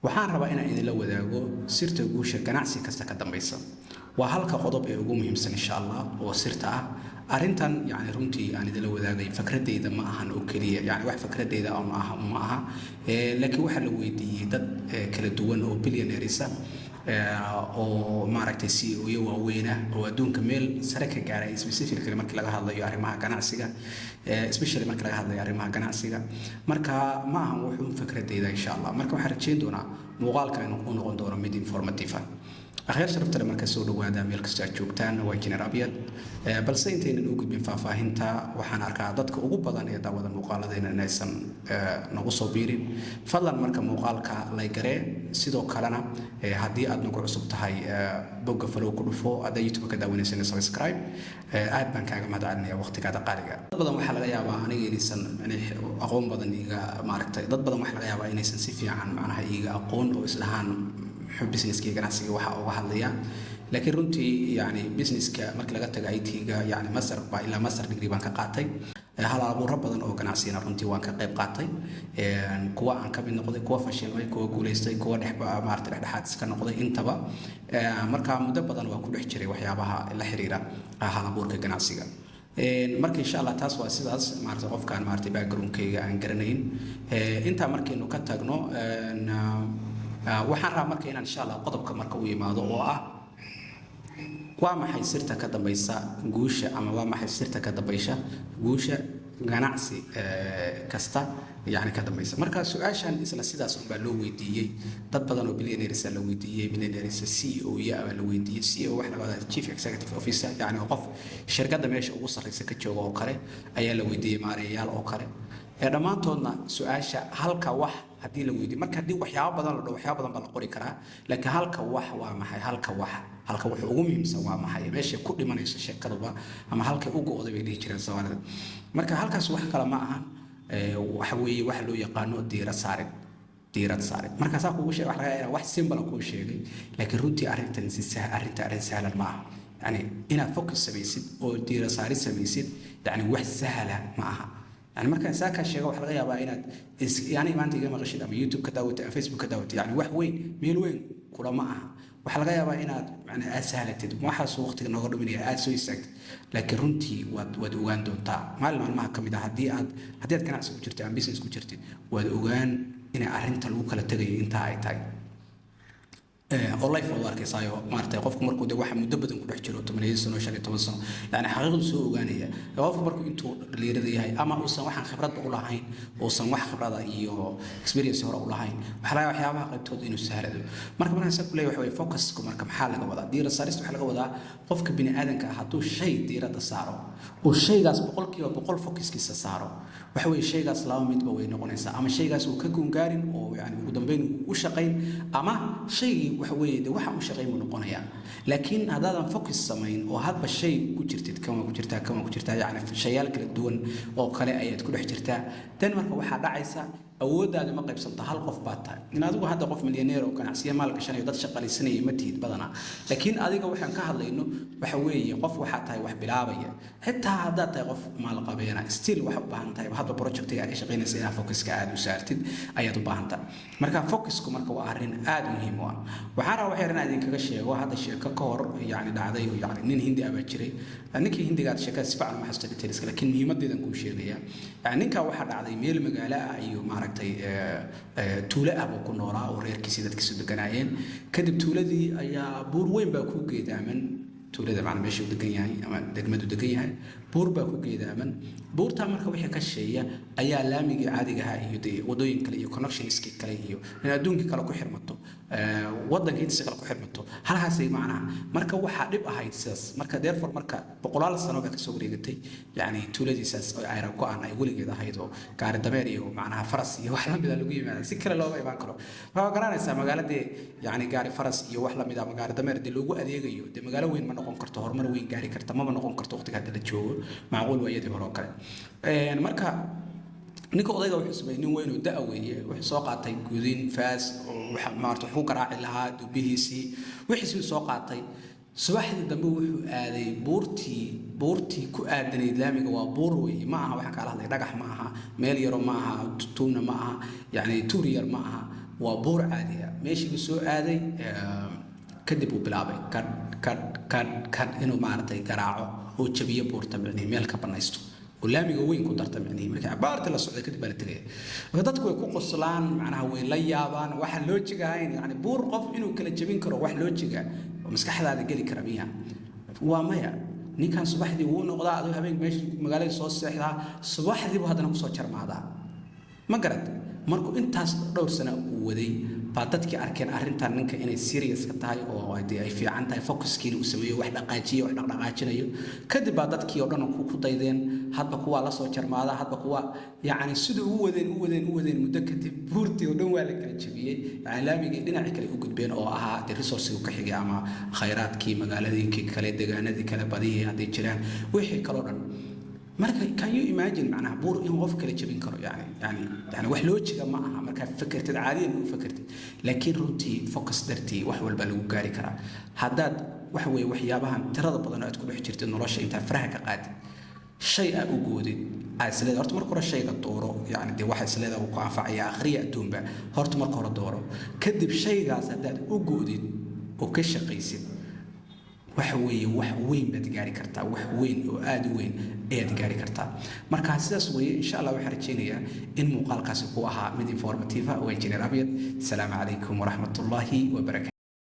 Waxaan rabaa inaan idinla wadaago sirta guusha ganacsi kasta ka dambaysa. Waa halka qodob ee ugu muhiimsan, insha Allah, oo sirta ah. Arrintan yani runtii aan idinla wadaagay fakradeyda ma ahan oo keliya, yani wax fakradeyda ah ma aha, laakiin waxaa la weydiiyey dad kala duwan oo billionaires ah oo maaragtay CEO-yo waaweyn ah oo adduunka meel sare ka gaaray, specifically markii laga hadlayo arrimaha ganacsiga, especially markii laga hadlayo arrimaha ganacsiga. Marka ma ahan wuxuun fikradeyda, insha Allah. Marka waxaan rajayn doonaa muuqaalka inuu u noqon doono mid informative ah. Akhyaar sharafta leh, marka soo dhawaada meel kastoo aad joogtaan. Waa Injineer Abyad. Balse intaynan u gudbin faahfaahinta, waxaan arkaa dadka ugu badan ee daawada muuqaaladeena inaysan nagu soo biirin. Fadlan marka muuqaalka like garee. Sidoo kalena haddii aad nagu cusub tahay, bogga follow ku dhufo. Haddaa YouTube ka daawanaysana, subscribe. Aad baan kaaga mahad celinaya waqtigaada qaaliga. Dad badan waxaa laga yaabaa aniga inaysan aqoon badan iga maaragtay, dad badan waxaa laga yaabaa inaysan si fiican macnaha iiga aqoon oo isdhahaan muxuu businesska iyo ganacsiga waxa uga hadlaya. Laakiin runtii yani businesska markii laga tago IT-ga, yani master baa ilaa master degree baan ka qaatay. Hal abuuro badan oo ganacsigana runtii waan ka qayb qaatay, kuwa aan ka mid noqday, kuwa fashilmay, kuwa guulaystay, kuwa dhex maarata dhexdhexaad iska noqday intaba. Marka muddo badan waan ku dhex jiray waxyaabaha la xiriira hal abuurka ganacsiga. Marka insha Allah taas waa sidaas maarata qofkaan maarata backgroundkayga aan garanayn. Intaa markaynu ka tagno, waxaan rabaa marka inaan insha Allah qodobka marka u yimaado oo ah: waa maxay sirta ka dambaysa guusha, ama waa maxay sirta ka dambaysa guusha ganacsi kasta yani ka dambaysa? Marka su-aashan isla sidaas unbaa loo weydiiyey dad badan oo billionaires la weydiiyey, billionaires CEO ya baa la weydiiyey. CEO waxa laga wadaa chief executive officer, yani qof shirkadda meesha ugu sarreysa ka jooga oo kale ayaa la weydiiyey, maareeyayaal oo kale. Dhammaantoodna su-aasha halka wax haddii la weydiiyo, marka haddii waxyaabo badan la dhaho, waxyaabo badan baa la qori karaa, laakiin halka wax waa maxay? Halka wax, halka wuxuu ugu muhiimsan waa maxay? Meeshay ku dhimanayso sheekaduba ama halkay u go'day bay dhihi jireen Soomaalida. Marka halkaas wax kale ma ahan, waxa weeye waxa loo yaqaano diirad saarid, diirad saarid. Marka saa kugu sheegay, waxa laga yaabaa wax simple kuu sheegay, laakiin runtii arrintan si arrinta arrin sahlan ma aha. Yani inaad focus samaysid oo diirad saarid samaysid, yani wax sahla ma aha. Yani markaan saa kaa sheego, waxa laga yaabaa inaad yani maanta iga maqashid ama YouTube ka daawatid ama Facebook ka daawatid, yani wax weyn, meel weyn kula ma aha. Waxaa laga yaabaa inaad macnaa aad sahlatid, waxaasuu waqtiga nooga dhuminaya, aad soo istaagtid. Laakiin runtii waad ogaan doontaa maalin maalmaha ka mid ah, haddii aad ganacsi ku jirtid ama business ku jirtid, waad ogaan inay arrinta lagu kala tegayo intaa ay tahay oo life waad arkaysaayo. Maaragtay, qofku markuu de waxa muddo badan ku dhex jiro, 10 sano, 15 sano, yani xaqiiqdu soo ogaanaya. Qofku markuu intuu dhalinyarada yahay ama uusan waxaan khibradba u lahayn, uusan wax khibrada iyo experience hore u lahayn, waxaa laga waxyaabaha qaybtooda inuu sahlado. Marka markaan saa ku leeyahay, waxa weye focusku. Marka maxaa laga wadaa diirad saarista? Waxaa laga wadaa qofka bini aadanka ah hadduu shay diiradda saaro uu shaygaas 100% focuskiisa saaro, waxa weeye shaygaas laba midba way noqonaysaa: ama shaygaas uu ka guungaarin oo yani ugu dambeyn uu u shaqayn, ama shaygii waxa weeye de waxa u shaqayn buu noqonayaa. Laakiin haddaadan focus samayn oo hadba shay ku jirtid, kan waa ku jirtaa, kan waa ku jirtaa, yacni shayaal kala duwan oo kale ayaad ku dhex jirtaa, dan marka waxaa dhacaysa awooddaadi ma qaybsanto. Hal qof baad tahay in adigu hadda qof milyaneer oo ganacsiya maal gashanayo, dad shaqalaysanaya ma tihid badanaa. Laakiin adiga waxaan ka hadlayno waxa weeye qof waxaa tahay wax bilaabaya. Xitaa haddaad tahay qof maalqabeena, still waxaa u baahan tahay hadba projectiga aad ka shaqaynaysa inaad focuska aad u saartid ayaad u baahan tahay. Marka focusku marka waa arrin aad muhiim u ah. Waxaan rabaa wax yar inaan idinkaga sheego hadda sheeko ka hor yani dhacday oo yani nin Hindi ah baa jiray. Ninkii Hindiga aad sheekada si fiican uma xasuusto detailska, laakiin muhiimadeedan kuu sheegaya. Yani ninkaa waxaa dhacday meel magaalo ah iyo maaragtay tuulo ah buu ku noolaa oo reerkiisii dadkiisu deganaayeen. Kadib tuuladii ayaa buur weyn baa ku geedaaman tuulada, macna meeshuu degan yahay ama degmadu degan yahay buur baa ku geedaaman. Buurtaa marka wixii ka shisheeya ayaa laamigii caadiga ahaa iyo dee wadooyin kale iyo connectionskii kale iyo in adduunkii kale ku xirmato, wadanka intiisa kale ku xirmato halkaasay macnaha. Marka waxaa dhib ahayd sidaas. Marka therefore marka boqolaal sano baa kasoo wareegatay, yacni tuuladiisaas oo ayra go-an ay weligeed ahayd oo gaari dameer iyo macnaha faras iyo wax lamida lagu yimaada, si kale looma imaan karo. Marka waa garanaysaa magaaladee yacni gaari faras iyo wax lamid ah ama gaari dameer dee loogu adeegayo, dee magaalo weyn ma noqon karto, horumar weyn gaari karta mama noqon karto waqtiga hadda la joogo. Macquul waayadii hore oo kale. Marka ninka odayga wuxuu sameeyey, nin weyn oo da' weeye, wuxuu soo qaatay gudin, faas oo maarata wuxuu garaaci lahaa, dubihiisii, wixiisii soo qaatay. Subaxdii dambe wuxuu aaday buurtii, buurtii ku aadanayd laamiga. Waa buur weeye, ma aha waxaan kaala hadlay dhagax ma aha, meel yaro ma aha, tuuna ma aha, yacni tuur yar ma aha. Waa buur caadi ah. Meeshii buu soo aaday, kadib uu bilaabay kadh, kadh, kadh, kadh inuu maaragtay garaaco oo jabiyo buurta, micnihi meel ka banaysto oo laamiga weyn ku darta. Micnihi markii cabaarta la socday kadib baa la tegaya. Marka dadku way ku qoslaan, macnaha way la yaabaan. Waxa logic ahayn, yani buur qof inuu kala jebin karo, wax logic ah oo maskaxdaada geli kara miya? Waa maya. Ninkan subaxdii wuu noqdaa, aduu habeenka meesha magaalada soo seexdaa, subaxdii buu haddana kusoo jarmaadaa. Ma garad? Markuu intaas dhowr sano uu waday baa dadkii arkeen arrintan ninka inay serious ka tahay oo dee ay fiican tahay, focuskiina uu sameeyo, wax dhaqaajiyo, wax dhaqdhaqaajinayo. Kadib baa dadkii oo dhan ku daydeen, hadba kuwaa la soo jarmaada, hadba kuwa, yacni siduu u wadeen, u wadeen, u wadeen. Muddo kadib buurtii oo dhan waa la kala jebiyey, yani laamigii dhinacii kale u gudbeen oo ahaa dee resourcega ka xigay ama khayraadkii magaaladii kale, deegaanadii kale, badihii hadday jiraan, wixii kaloo dhan. Marka can you imagine, macnaha buur in qof kala jebin karo? Yani wax logic ah ma aha markaa fakertid, caadiyan u fakertid, laakiin runtii focus dartii wax walba lagu gaari karaa. Haddaad waxa weeye waxyaabahan tirada badan oo aad ku dhex jirtid nolosha intaa faraha ka qaadid, shay aa u goodid, aad isleedahay horta marka hore shayga dooro, yani dee waxa isleedahay uu ku anfacaya akhriya adduunba, horta marka hore dooro. Kadib shaygaas haddaad u goodid oo ka shaqaysid, waxa weeye wax weyn baad gaari kartaa, wax weyn oo aada u weyn ayaad gaari kartaa. Marka sidaas weeye. Insha Allah waxaan rajaynayaa in muuqaalkaasi ku ahaa mid informative ah. Waa Engineer Abyad. Asalaamu calaykum waraxmatullaahi wabarakatu.